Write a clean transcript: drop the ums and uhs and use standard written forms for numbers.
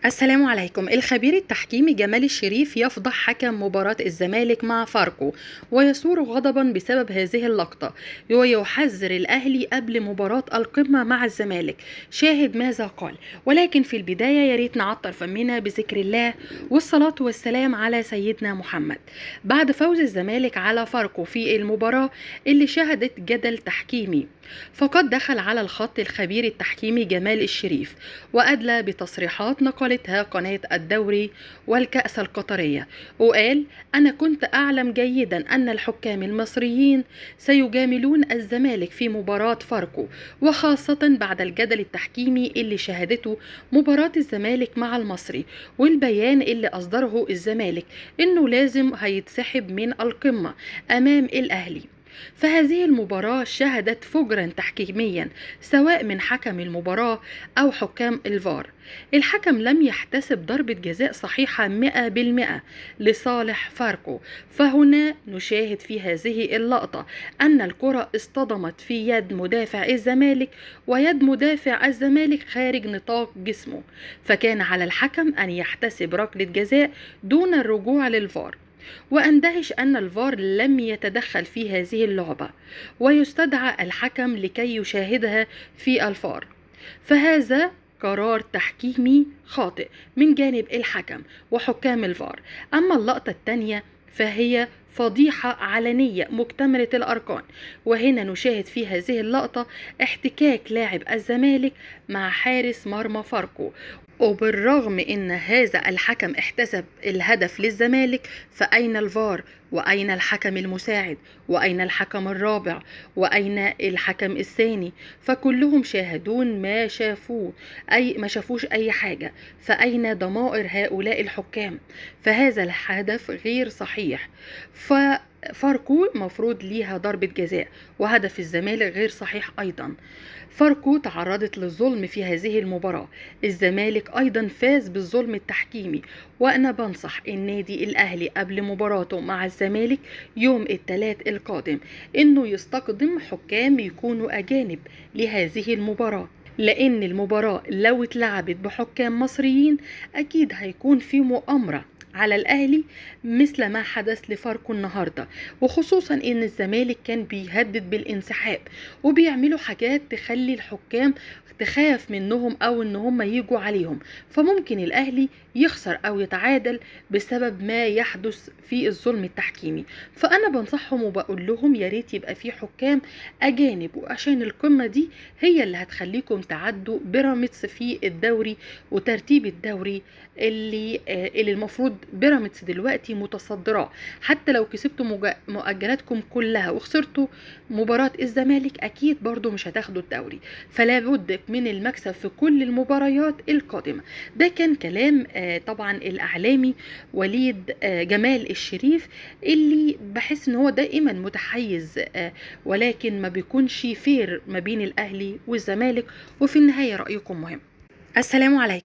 السلام عليكم. الخبير التحكيمي جمال الشريف يفضح حكم مباراة الزمالك مع فاركو ويثور غضبا بسبب هذه اللقطة، ويحذر الأهلي قبل مباراة القمة مع الزمالك. شاهد ماذا قال، ولكن في البداية ياريت نعطر فمنا بذكر الله والصلاة والسلام على سيدنا محمد. بعد فوز الزمالك على فاركو في المباراة اللي شهدت جدل تحكيمي، فقد دخل على الخط الخبير التحكيمي جمال الشريف وأدلى بتصريحات نقلتها قناة الدوري والكأس القطرية، وقال: أنا كنت أعلم جيدا أن الحكام المصريين سيجاملون الزمالك في مباراة فاركو، وخاصة بعد الجدل التحكيمي اللي شهدته مباراة الزمالك مع المصري، والبيان اللي أصدره الزمالك إنه لازم هيتسحب من القمة أمام الأهلي. فهذه المباراة شهدت فجرا تحكيميا سواء من حكم المباراة أو حكام الفار. الحكم لم يحتسب ضربة جزاء صحيحة 100% لصالح فاركو، فهنا نشاهد في هذه اللقطة أن الكرة اصطدمت في يد مدافع الزمالك، ويد مدافع الزمالك خارج نطاق جسمه، فكان على الحكم أن يحتسب ركلة جزاء دون الرجوع للفار. وأندهش أن الفار لم يتدخل في هذه اللعبة ويستدعى الحكم لكي يشاهدها في الفار، فهذا قرار تحكيمي خاطئ من جانب الحكم وحكام الفار. أما اللقطة الثانية فهي فضيحة علنية مكتملة الأركان، وهنا نشاهد في هذه اللقطة احتكاك لاعب الزمالك مع حارس مرمى فاركو، وبالرغم ان هذا الحكم احتسب الهدف للزمالك، فأين الفار؟ وأين الحكم المساعد؟ وأين الحكم الرابع؟ وأين الحكم الثاني؟ فكلهم شاهدون ما شافوه، أي ما شافوش أي حاجة، فأين ضمائر هؤلاء الحكام؟ فهذا الهدف غير صحيح، فاركو مفروض ليها ضربة جزاء، وهدف الزمالك غير صحيح أيضا. فاركو تعرضت للظلم في هذه المباراة، الزمالك أيضا فاز بالظلم التحكيمي. وأنا بنصح النادي الأهلي قبل مباراته مع الزمالك يوم الثلاث القادم إنه يستقدم حكام يكونوا أجانب لهذه المباراة، لأن المباراة لو اتلعبت بحكام مصريين أكيد هيكون في مؤامرة على الأهلي مثل ما حدث لفاركو النهاردة، وخصوصا إن الزمالك كان بيهدد بالانسحاب وبيعملوا حاجات تخلي الحكام تخاف منهم أو إن هم يجوا عليهم، فممكن الأهلي يخسر أو يتعادل بسبب ما يحدث في الظلم التحكيمي. فأنا بنصحهم وبقول لهم يا ريت يبقى في حكام أجانب، وعشان القمة دي هي اللي هتخليكم تعدوا بيراميدز في الدوري وترتيب الدوري اللي المفروض بيراميدز دلوقتي متصدراه. حتى لو كسبتوا مؤجلاتكم كلها وخسرتوا مباراة الزمالك أكيد برضو مش هتاخدوا الدوري، فلا بد من المكسب في كل المباريات القادمة. ده كان كلام طبعا الإعلامي وليد جمال الشريف، اللي بحس ان هو دائما متحيز، ولكن ما بيكونش fair ما بين الأهلي والزمالك. وفي النهاية رأيكم مهم. السلام عليكم.